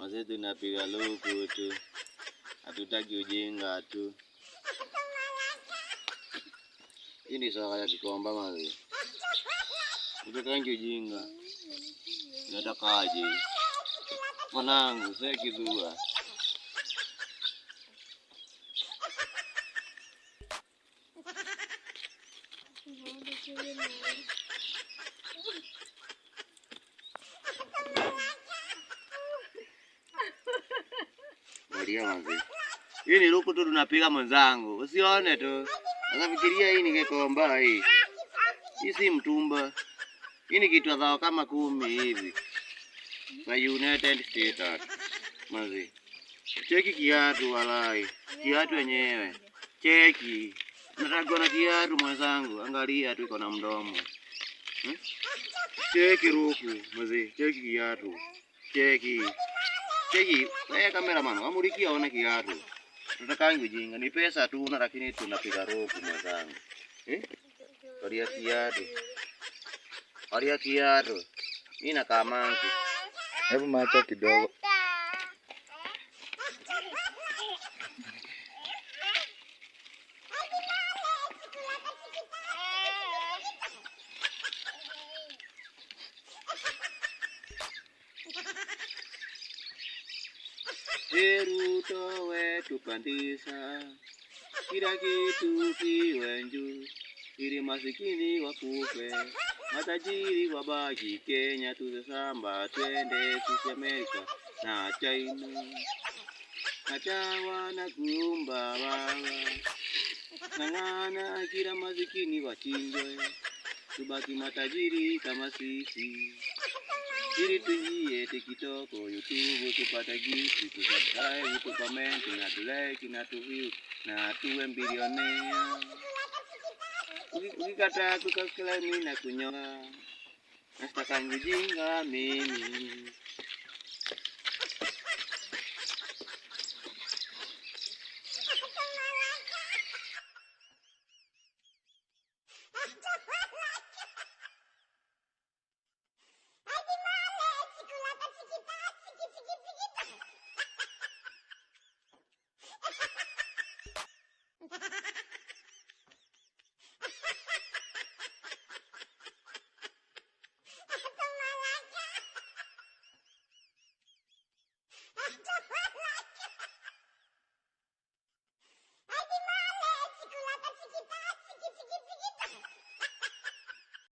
Mazee tunapiga luku tu. Hatutaki ujinga tu. Hii ni soka ya Kikomba mazee. Utakangi ujinga. Unatakaje? Mwanangu, sasa kidua. Hii ni luku tu tunapiga mwenzangu. Usione tu. Sasa fikiria hii ni Kikomba hii. Hii si mtumba. Hii ni kitu dhao kama 10 hivi. Kwa United States. Mazi. Cheki kiatu walai. Kiatu wenyewe. Cheki. Nataka kuona kiatu mwenzangu. Angalia tu iko na mdomo. Cheki ruku mazi. Cheki kiatu. Cheki. Cheki, wewe cameraman, wamulikia aone kiatu. Tunataka ujinga, ni pesa tu na lakini tunapiga ropu mwenzangu. Angalia kiatu. Angalia kiatu. Mimi na kamanki. Hebu macho kidogo. Ruto wetu pandisha kila kitu kiwe juu, ili masikini wakufe, matajiri wabaki Kenya. Tuzesamba twende sisi Amerika na China, na chawa na kuumba baba, ng'ang'ana kila masikini wachinjwe, tubaki matajiri kama sisi. Ili tuingie TikTok, YouTube, tupate gift, tusubscribe, tucomment, na tulike, na tuview, na tuwe bilionea. Ukikataa kusubscribe mimi na kunyonga. Nasitaka ujinga mimi.